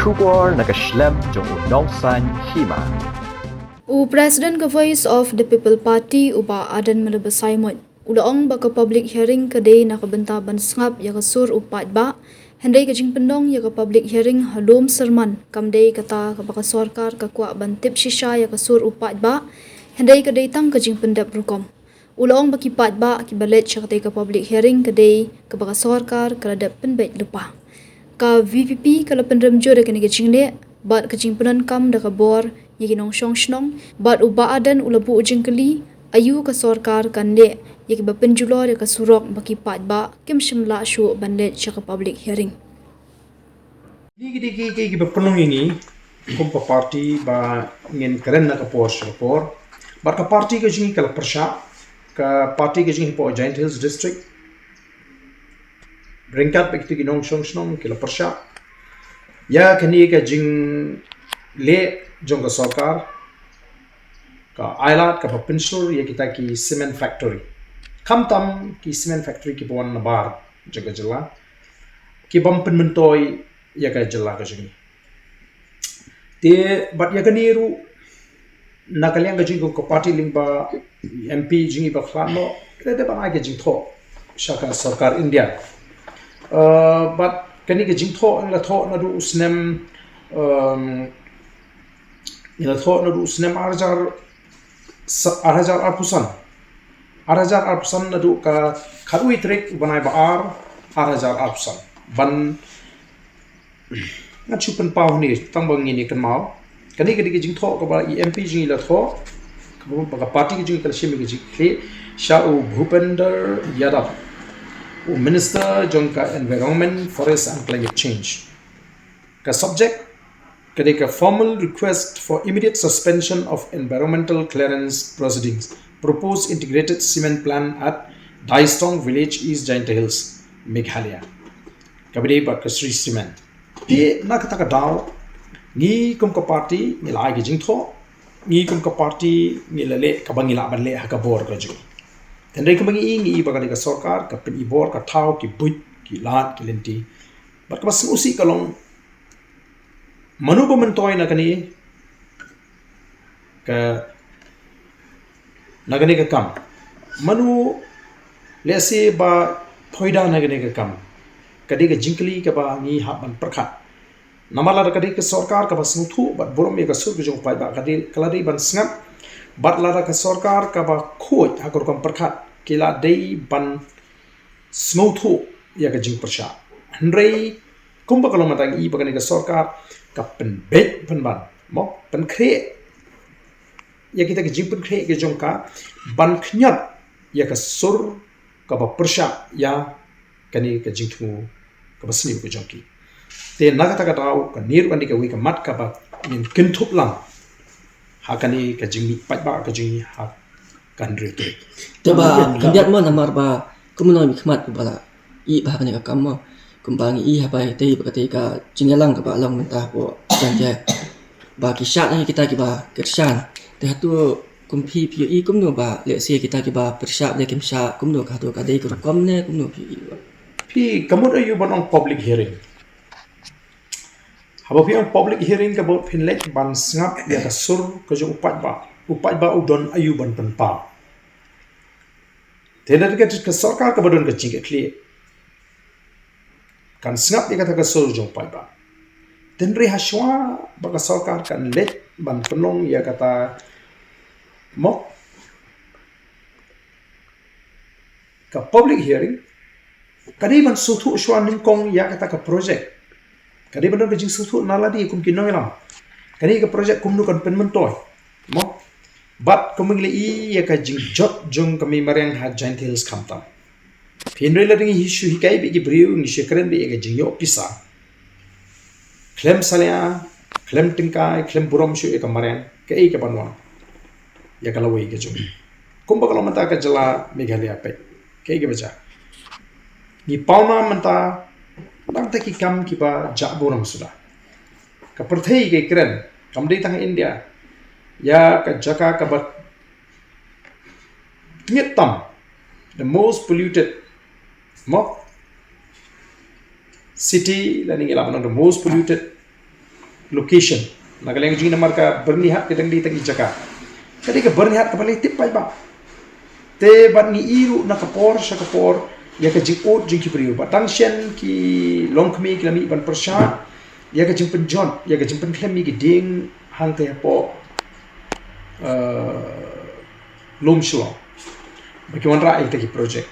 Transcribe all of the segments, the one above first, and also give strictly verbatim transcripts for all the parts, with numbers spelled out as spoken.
Khubor na ka shlem jong u nongsaiñ hima. U President ka Voice of the People Party, u Bah Ardent Miller Basaiawmoit, u la ong ba ka public hearing ka dei na ka bynta ban sngap ïa ka sur u paidbah, hynrei ka jingpynlong ïa ka public hearing ha lum syrman kam dei kata kaba ka sorkar ka kwah ban tip shisha ïa ka sur u paidbah, hynrei ka dei tang ka jingpyndep rukom. U la ong ba ki paidbah kiba leit sha katei ka public hearing ka dei kaba ka sorkar ka la dep pynbeit lypa. Ka V P P ka la pynrem jur ïa kane ka jingleh bad ka jingpyndonkam da ka bor ïa ki nongshong shnong, bad u Bah Ardent u la buh jingkylli, aïu ka sorkar kan leh ïa kiba pynjulor ïa ka surok ba ki paidbah kim shym lah shuh ban leit sha ka public hearing. Kine ki dei ki, ki, kiba pynlong ïa ngi kum ka party ba ngin kren na ka por sha ka por. Bad ka party ka jong ngi ka la pyrshah, ka party ka jong ngi hapoh Jaintia Hills District, ryngkat bad kito ki nongshong shnong ki la pyrshah ïa kane ka jingleh jong ka sorkar, ka ailad kaba pynshlur ïa kita ki cement factory. Khamtam ki cement factory kiba wan nabar jong ka jylla, ki bym pynmyntoi ïa ka jylla ka jong ngi. Te bad ïa kane ruh, na ka liang ka jong ngi ka party lyngba M P jong ngi ba khlad noh, ka dei ban ai ka jingthoh sha ka sorkar India. Uh, bad kane ka jingthoh ngi la thoh naduh u snem, um, ngi la thoh naduh u snem ar hajar, sa-, ar hajar arphew san. Ar hajar arphew san naduh ka khatwei tarik u bnai ba ar, ar hajar arphew san. Ban, ngan shu pynpaw hangne tang ba ngin ïa kynmaw. Kane ka dei ka jingthoh kaba i M P jong ngi la thoh, kaba ka party ka jong ngi ka la shim ïa ka jingkitkhlieh sha u Bhupender Yadav, u Minister jong ka Environment, Forest and Climate Change. Ka subject ka dei ka formal request for immediate suspension of environmental clearance proceedings, proposed integrated cement plant at Daistong Village, East Jaintia Hills, Meghalaya. Kaba dei bad ka Shree Cement. Te na kata ka daw, ngi kum ka party ngi la ai ka jingthoh, ngi kum ka party ngi la leh kaba ngi lah ban leh ha ka bor ka jong ngi. Hynrei kumba ngi i, ngi i ba ka dei ka sorkar ka pyn-i bor, ka thaw ki buit, ki lad, ki lynti. Bad kaba sngewsih ka long, mano ba myntoi na kane ka, na kane ka kam? Mano lehse ba pyndonkam na kane ka kam? Ka dei ka jingkylli kaba ngi hap ban pyrkhat. Namar lada ka dei ka sorkar kaba sngewthuh bad burom ïa ka sur ka jong u paidbah, ka dei, ka la dei ban sngap. Bad lada ka sorkar kaba khuid ha ka rukom pyrkhat, ki la dei ban sngewthuh ïa ka jingpyrshah. Hynrei kumba ka long mynta, ngi i ba kane ka sorkar ka pynbeit pynban, mo, pynkhreh ïa kita ki jingpynkhreh ki jong ka ban khñiot ïa ka sur kaba pyrshah ïa kane ka jingthmu kaba sniew ka jong ki. Te na kata ka daw, kane ruh kan dei kawei ka mat kaba ngin kynthup lang ha kane ka jingmih paidbah ka jong ngi ha ka hynriew tarik. Te ba khyndiat mo, namar ba kumno mih khmat ba la i ba ha kane ka kam mo. Kumba ngi i ha ba ïa te ba ka te ka jingïalang kaba long mynta hapoh Jaintia ba ki shah na kita kiba kyrshan. Te hato kum phi, phi ïohi kumno ba lehse kita kiba pyrshah leh kim shah, kumno, ka hato ka dei ka rukom ne kumno phi ïohi? Phi, ka mut aïu ban ong public hearing? Haba phi ong public hearing, ka mut phin leit ban sngap ïa ka sur ka jong u paidbah. U paidbah u don aïu ban pynpaw. Te da ka, ka sorkar kaba don ka jingkitkhlieh kan sngap ïa kata ka sur jong u paidbah. Hynrei hashwa ba ka sorkar kan leit ban pynlong ïa kata, mo, ka public hearing, ka dei ban sngewthuh shwa nyngkong ïa kata ka project. Ka dei ban don ka jingsngewthuh na lade kum ki nongïalam. Kane ka project kumno kan pynmyntoi, mo. Bad kumba ngi la i ïa ka jingjot jong ka mei mariang ha Jaintia Hills khamtam. Hynrei lada ngi shu hikai beit ki briew, ngi shu kren beit ïa ka jingïoh pisa, khlem salia, khlem tyngkai, khlem burom shuh ïa ka mariang, kaei kaban wan ïa ka lawei ka jong ngi? Kumba ka long mynta ka jylla Meghalaya, peit kaei kaba jia. Ngi pawnam mynta nangta ki kam kiba jah burom suda. Ka pyrthei ka kren, kam dei tang India, ïa ka jaka kaba tngit tam, the most polluted, mo, city, lane ngi lah ban ong the most polluted location. Na ka liang jong ngi namar ka Byrnihat ka dang dei tang i jaka. Ka dei ka Byrnihat kaba la tip paidbah. Te bad ngi i ruh na ka por sha ka por ïa ka jingud jong ki briew. Bad tang shen ki longkmie ki la mih ban pyrshah ïa ka jingpynjot, ïa ka jingpynkhlem ïa ki dieng hangtei hapoh, eh, lum Shillong. Ba ki wanrah ïa kita ki project.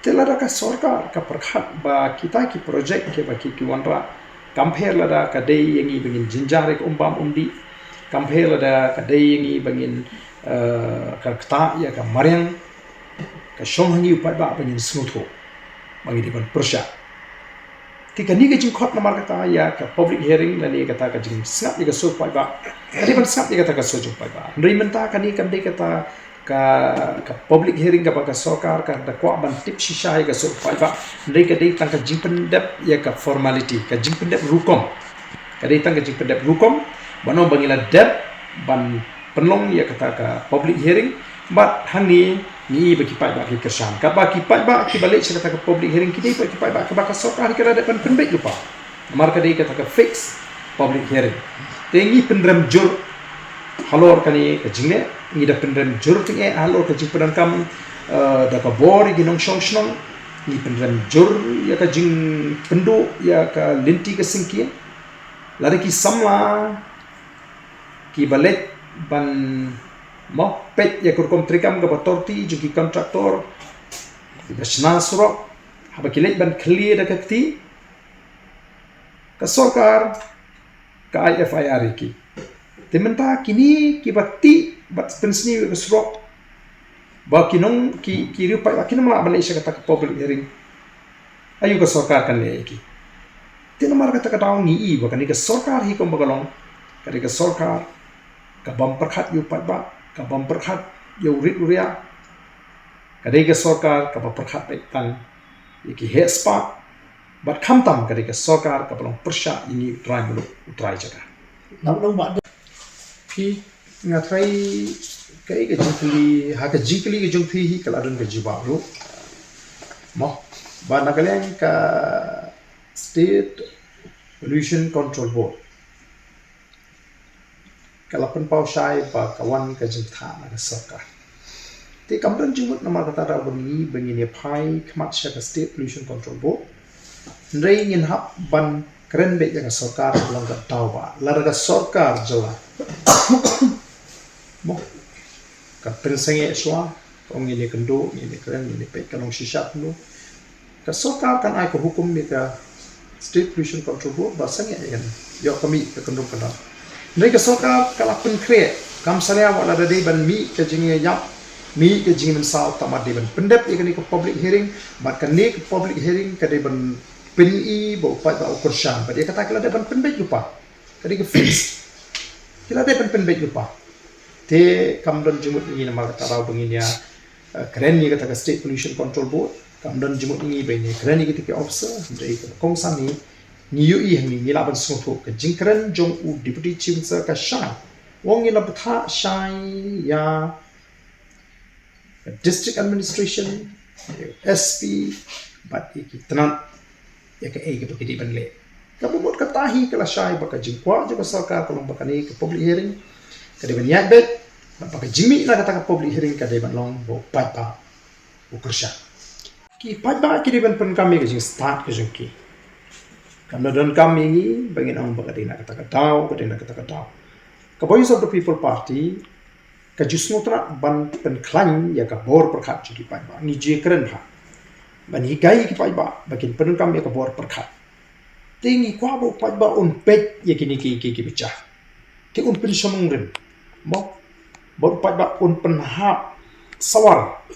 Te lada ka sorkar ka pyrkhat ba kita ki project kiba ki, ki wanrah, kam pher lada ka dei ïa ngi ba ngin jynjar ïa ka um bam um dih, kam pher lada ka dei ïa ngi ba ngin, eh, ka ktah ïa ka mariang, ka shong ha ngi u paidbah ba ngin sngewthuh ba ngi dei ban pyrshah. Te kane ka jingkhot namar kata ïa ka public hearing lane kata ka jingsngap ïa ka sur paidbah, ka dei ban sngap ïa kata ka sur jong paidbah. Hynrei mynta kane kam dei kata ka, ka public hearing kaba ka sorkar ka da kwah ban tip shisha ïa ka sur paidbah. Hynrei ka dei tang ka jingpyndep ïa ka formality, ka jingpyndep rukom. Ka dei tang ka jingpyndep rukom ban ong ba ngi la dep ban pynlong ïa kata ka public hearing. Bad hangne ngi i ba ki paidbah ki kyrshan. Katba ki paidbah kiba leit sha kata ka public hearing ki dei ba ki paidbah kiba ka sorkar hi ka la dep ban pynbeit lypa. Namar ka dei kata ka fixed public hearing. Te ngi pynrem jur halor kane ka jingleh, ngi da pynrem jur tyngeh halor ka jingpyndonkam, eh, da ka bor ïa ki nongshong shnong, ngi pynrem jur ïa ka jingpynduh ïa ka lynti ka syngkien. Lada ki samla kiba leit ban, mo, peit ïa ka rukom treikam kaba torti jong ki kontraktor kiba shna surok, haba ki leit ban khlieh da ka kti, ka sorkar ka ai F I R ïa ki. Te mynta kine kiba tih bad pynsniew ïa ka surok, ba ki nong, ki, ki riew paidbah kim lah ban leit sha kata ka public hearing, aïu ka sorkar kan leh ïa ki? Te namar kata ka daw ngi i ba kane ka sorkar hi kumba ka long, ka dei ka sorkar ka bym pyrkhat ïa u paidbah, ka bym pyrkhat ïa u rit u riak, ka dei ka sorkar kaba pyrkhat beit tang ïa ki heh spah, bad khamtam ka dei ka sorkar kaba long pyrshah ïa ngi u trai muluk u trai jaka. Nang dong ba phi nga trai kaei ka jingkylli, ha ka jingkylli ka jong phi hi ka la don ka jubab ruh. Mo, ba na ka liang ka State Pollution Control Board ka la pynpaw shai ba ka wan ka jingtha na ka sorkar. Te kam don jingmut namar kata da ba ngi, ba ngin ïa phai khmat sha ka State Pollution Control Board. Hynrei ngin hap ban kren beit ïa ka sorkar ka long ka daw ba lada ka sorkar jylla, mo, ka pynsangeh shuwa, ka ong ngin ïa kynduh, ngin ïa kren, ngin ïa peit ka long shisha kumno, ka sorkar kan ai ka hukum ïa ka State Pollution Control Board ba sangeh ïa kane, ïoh ka mih ka kyndong kyndong. Hynrei ka sorkar ka la pynkhreh, kam salia wat lada dei ban mih ka jingïap, mih ka jingmynsaw, tangba dei ban pyndep ïa kane ka public hearing. Bad kane ka public hearing ka dei ban pyni ba u paidbah u kyrshan. Bad ïa kata ki la dep ban pynbeit lypa. Ka dei ka fix. Ki la dep ban pynbeit lypa. Te kam don jingmut ïa ngi namar kata daw ba ngin ïa, eh, kren ïa kata ka State Pollution Control Board. Kam don jingmut ïa ngi ba ngin ïa kren ïa kita ki officer. Hynrei ka kongsan hi ngi ïohi hangne, ngi lah ban sngewthuh ka jingkren jong u Deputy Chief Minister ka shai. U ong ngi la bthah shai ïa ka District Administration, ïa ka S P, bad ïa ki tnat ïa kaei kaba ki dei ban leh. Kaba mut kata hi ka la shai ba ka jingkwah jong ka sorkar ka long ba kane ka public hearing ka dei ban ïaid beit, bad ba ka jingmih na kata ka public hearing ka dei ban long ba u paidbah u kyrshan. Ki paidbah ki dei ban pyndonkam ïa ka jingstad ka jong ki. Kam da donkam ïa ngi ba ngin ong ba ka dei na kata ka daw, ka dei na kata ka daw. Ka Voice of the People Party ka ju sngewtynnat ban pynkhlaiñ ïa ka bor pyrkhat jong ki paidbah. Ngi ju ïakren bha ban hikai ïa ki paidbah ba kin pyndonkam ïa ka bor pyrkhat. Te ngi kwah ba u paidbah un peit ïa kine ki, ki, ki bcha. Te un pynshong nongrim. Mo, ba u paidbah un pynhap sawar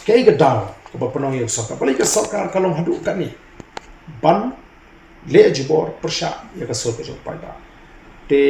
kaei ka daw kaba pynlong ïa ka sorkar. Balei ka sorkar ka long haduh katne ban leh jubor pyrshah ïa ka sur ka jong u paidbah. Te